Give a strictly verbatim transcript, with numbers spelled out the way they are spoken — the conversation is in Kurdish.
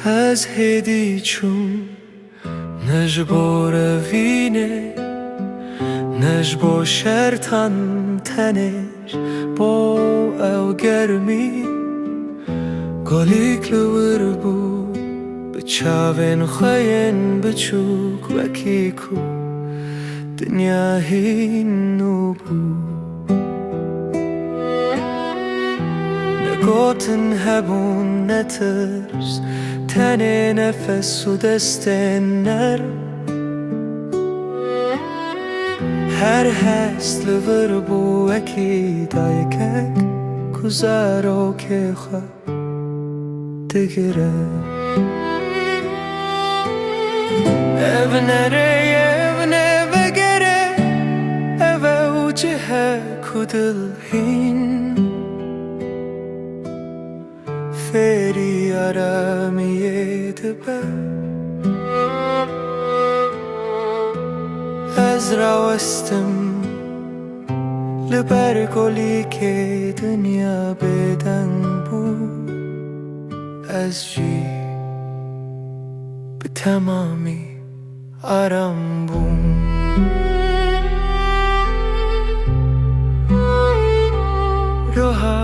Ez hêdî çûm, ne ji bo revînê, ne ji bo şertan, tenê ji bo ew germî. Golîk li wir bû, bi çavên xwe yên biçûk, wekî ku dinya hîn nû bû. Ne gotin hebûn, ne tirs, tenê nefes û destên nerm. Her hest li vir bû, wekî dayikek ku zarokê xwe digire. Ev ne rê ye, ev ne veger e, ev ew cih e ku dil hîn fêrî aramiyê dibe. Ez rawestim li ber golîkê, dinya bêdeng bû. Ez jî bi temamî aram bûm. Roha